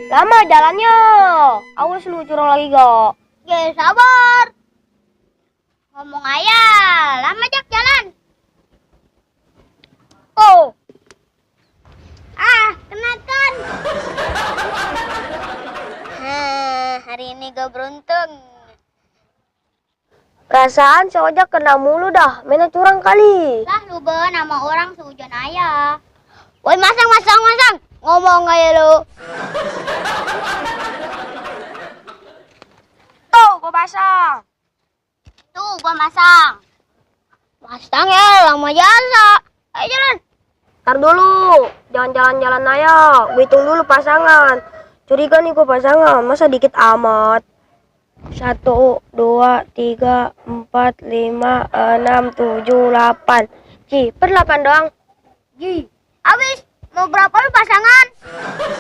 Lama jalannya. Awas lu curang lagi gak? Ya sabar. Ngomong ayah, lama Jak jalan. Oh, Kenakan. Hari ini gue beruntung. perasaan si Ojak kena mulu dah. Mainnya curang kali. Lah lu ben sama orang seujon ayah. Woi masang. Ngomong aja lu. Tuh, gua pasang. Tuh gua masang. Masang ya, lama jasa. Ayo jalan. Ntar dulu, jangan jalan-jalan aja. Gua hitung dulu pasangan. Curiga nih gua pasangan, masa dikit amat. 1, 2, 3, 4, 5, 6, 7, 8. Per 8 doang. Abis, mau berapa lu pasangan?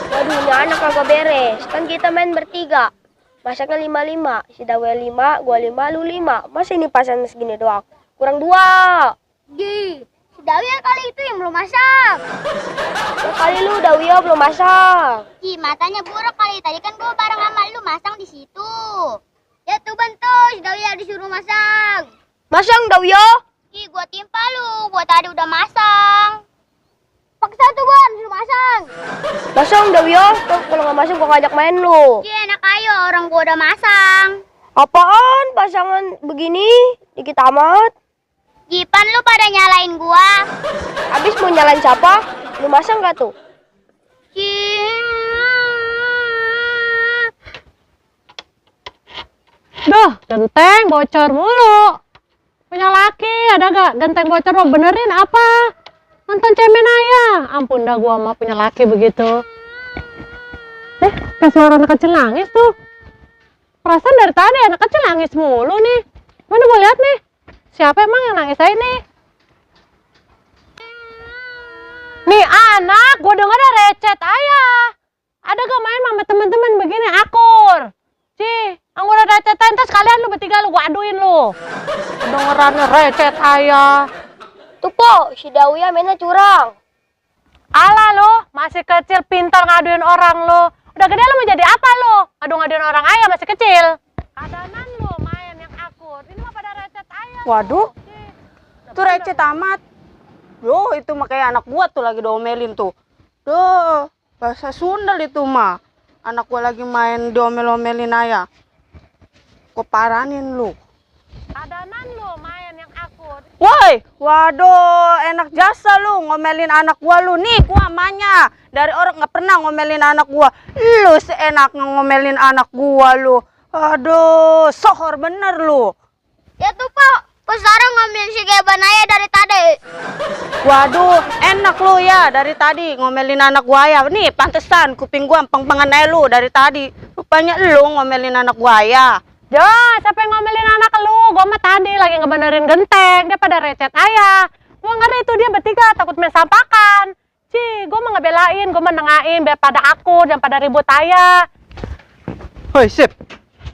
Waduh, ini anak kagak beres. Kan kita main bertiga. Masaknya 5-5. Si Dawe 5, gua 5, lu 5. Masa ini pasangan segini doang? Kurang 2. Si Dawia kali itu yang belum masak. Ya kali lu Dawia belum masak. Matanya buruk kali. Tadi kan gua bareng sama lu masang di situ. Ya tuh bentuk, si Dawia disuruh masang. Masang Dawia? Gua timpa lu. Gua tadi udah masang. Paksa tuh Bon, disuruh masang. Masang Dawia? Tuh, kalau nggak masang gua ngajak main lu. Enak ayo, orang gua udah masang. Apaan pasangan begini? Dikit amat. Pan lu pada nyalain gua. Abis mau nyalain siapa? Lu masang nggak tuh? Duh, genteng bocor mulu. Punya laki, ada gak genteng bocor mau benerin apa? Nonton cemen aja. Ampun dah gua mah punya laki begitu. Kayak suara anak kecil nangis tuh. Perasaan dari tadi anak kecil nangis mulu nih. Mana mau lihat nih? Siapa emang yang nangis aja nih? Nih anak, gua denger ada recet ayah. Ada gak main sama teman-teman begini akur? Anggur recetan terus kalian lu bertiga lu gua aduin lu. Dengerannya recet ayah. Tuh po, si Dawia mainnya curang. Alah lu, masih kecil pintar ngaduin orang lu. Udah gede lu mau jadi apa lu? Ngadu-ngaduin orang ayah masih kecil. Kadanan lu main yang akur. Ini mah pada recet ayah. Waduh, itu recet amat. Loh, itu mah kayak anak gua tuh lagi diomelin tuh. Duh, bahasa Sunda itu mah. Anak gua lagi main diomel-omelin ayah. Gua paranin lu. Kadanan lu main yang akur. Woi, waduh, enak jasa lu ngomelin anak gua lu. Nih, gua amanya. Dari orang nggak pernah ngomelin anak gua. Lu seenak ngomelin anak gua lu. Aduh, sohor bener lu. Ya tuh Pak sekarang ngambil si Geban ayah dari tadi. Waduh, enak lu ya dari tadi ngomelin anak gua ya. Nih, pantesan kuping gua empeng-empengan aja lu dari tadi. Rupanya lu ngomelin anak gua ya. Siapa yang ngomelin anak lu? Gua mah tadi lagi ngebenerin genteng. Dia pada recet ayah. Gua ngeri itu dia bertiga takut main sampakan. Gua mah ngebelain, gua mah nengahin biar pada akur, jangan pada ribut ayah. Hoi, Sip.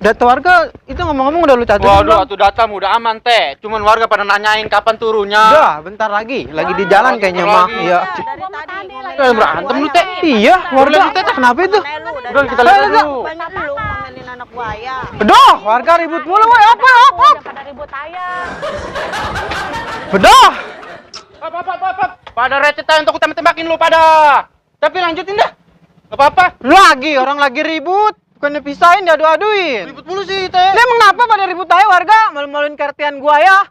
Data warga itu ngomong-ngomong udah lu catat belum? Waduh, atuh data udah aman teh. Cuman warga pada nanyain kapan turunnya. Udah, bentar lagi. Lagi di jalan kayaknya mah. Iya. Dari tadi Udah berantem lu teh. Iya, warga Udah, kita kenapa itu? Udah kita lihat dulu. Banyak lu ngomelin anak gua ya. Bedah, warga ribut mulu, woi. Apa? Jangan pada ribut ayah. Bedah. Apa. Pada recetan untuk tembak-tembakin lu pada. Tapi lanjutin dah. Gak apa-apa. Lagi orang lagi ribut. Bukannya pisahin diadu-aduin. Ribut mulu sih teh. Lah emang kenapa pada ribut aja warga? Malu-maluin kertian gua ya.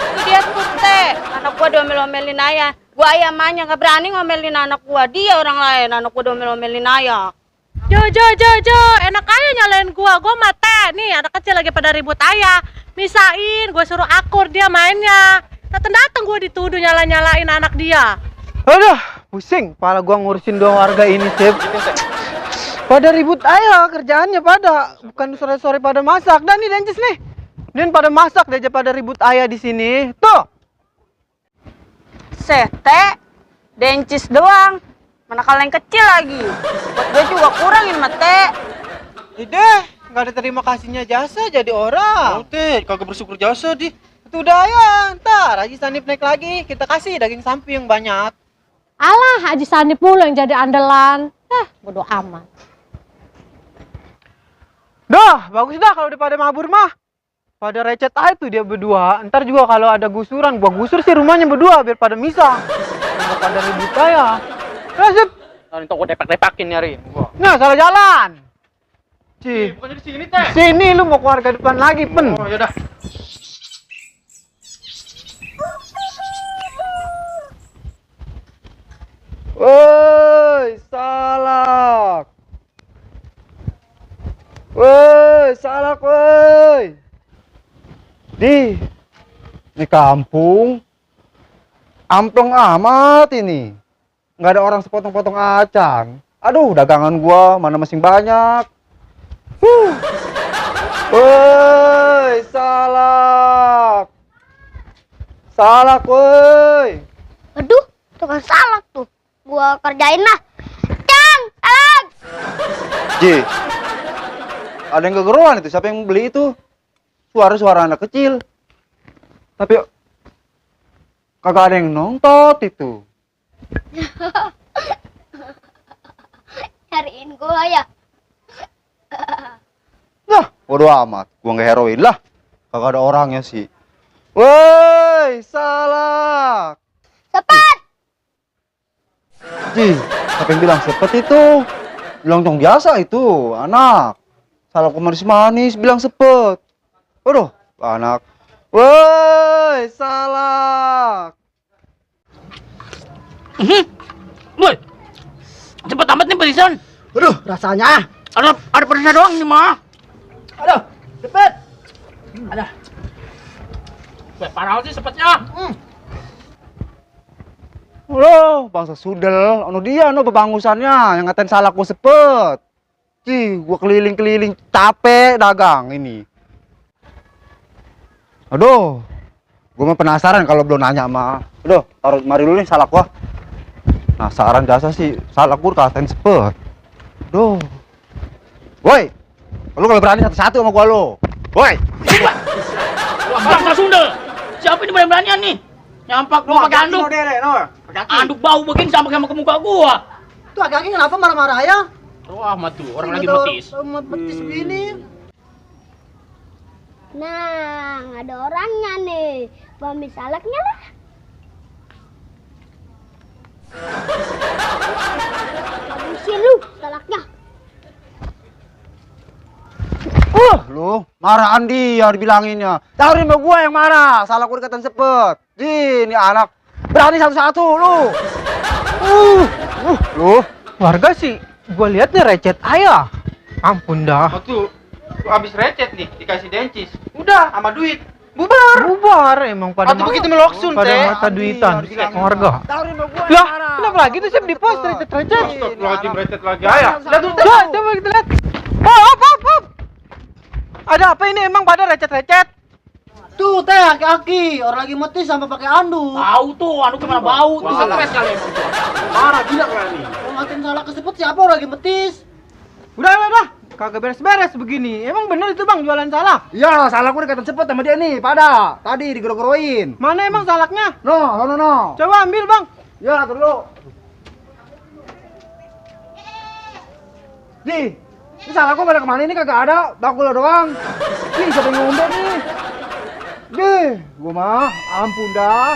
Itu dia tuh teh. Anak gua diomel-omelin ayah. Gua ayah mahnya nggak berani ngomelin anak gua. Dia orang lain. Anak gua diomel-omelin ayah. Jo, enak aja nyalain gua mate. Nih anak kecil lagi pada ribut ayah. Misain, gua suruh akur dia mainnya. Dateng gua dituduh nyalain anak dia. Aduh, pusing. Kepala gua ngurusin dua warga ini, Sip. Pada ribut aja kerjaannya pada. Bukan sore-sore pada masak. Dan nih Dencis nih. Dan pada masak dia aja pada ribut ayah di sini. Tuh. Sete, Dencis doang. Mana kalian kecil lagi. Buat gue juga kurangin mate. Ide, nggak ada terima kasihnya jasa jadi orang. Oh teh, kagak bersyukur jasa di. Itu udah ya, ntar Haji Sanip naik lagi, kita kasih daging sapi yang banyak. Alah, Haji Sanip mulu yang jadi andalan. Bodo amat. Dah, bagus dah kalau udah pada mabur mah. Pada recet aja tuh dia berdua. Ntar juga kalau ada gusuran, gua gusur sih rumahnya berdua biar pada misah. Nggak pada ribut aja. Nah, sip. Nanti gua depak-depakin nyari. Nah, salah jalan. Cih, Bukannya di sini teh. sini lu mau keluar ke depan lagi, pen. Oh, yaudah. Woi, salak. Woi, salak, woi. Di kampung amplong amat ini. Nggak ada orang sepotong-potong acang. Aduh, dagangan gua mana masih banyak. Woi, salak. Salak, woi. Aduh, tukang salak tuh. Gua kerjain lah. Cang, salak. Ji, ada yang kegeruan itu. Siapa yang beli itu? Suara-suara anak kecil. Tapi kagak ada yang nonton itu. Nyariin gua ya. Nah, bodo amat. Gua nggak heroin lah. Kagak ada orangnya sih. Woi, salak. Cepat. Ji, siapa yang bilang sepet itu? Bilang dong biasa itu, anak. Salak manis-manis, bilang sepet. Waduh, anak. Woi, salak. Woi. Cepet amat nih perisan. Aduh, rasanya. Ada perisnya doang nih, mah. Aduh, cepet. Ada. Weh, parah sih sepetnya. Loh, bangsa sudel. Anu dia, anu bebangusannya yang ngatain salak gua sepet. Cih, gua keliling-keliling capek dagang ini. Aduh, gua mah penasaran kalau belum nanya mah. Aduh, taruh mari dulu nih salak gua. Penasaran jasa sih, salak gua katain sepet. Aduh. Woi, lu kalau berani satu-satu sama gua lo. Woi. Bangsa sundel. Siapa ini berani-beranian nih? Nyampak gua pakai anduk. Anduk bau begini sampai ke muka gua. Tuh agak kenapa marah-marah ya? Wah, mah tuh orang lagi betis. Betis begini. Nah, ada orangnya nih. Gua ambil salaknya lah. Habisin lu salaknya. Lu marahan dia dibilanginnya. Tahurin sama gua yang marah. Salah gua dikatain sepet. Ji, ini anak berani satu-satu lu. Lu Warga sih, gua lihat nih recet ayah. Ampun dah. Waktu habis recet nih dikasih dencis. Udah sama duit. Bubar emang pada Atau begitu meloksun, pada teh. mata duitan warga. tahurin sama gua Lah, yang marah. kenapa lagi tuh sih di post recet-recet? Astagfirullahaladzim, recet lagi. Ayah, lihat dulu. Coba kita lihat. Hop. Ada apa ini emang pada recet-recet? Tuh teh aki-aki, orang lagi metis sampai pakai anduk. Bau tuh, anduk kemana bau tuh. Stres kali emang. Parah gila kali. Kalau ngatain salah kesepet siapa orang lagi metis? Udah. Kagak beres-beres begini. Emang bener itu bang jualan salak? Iya, salah gue dikatain cepet sama dia nih, pada. Tadi digero-geroin. Mana emang salaknya? No. Coba ambil bang. Ya, atur dulu. Di, ini salah gue pada kemana ini kagak ada, bakul doang. Nih, siapa yang ngombe nih? Di, gue mah ampun dah.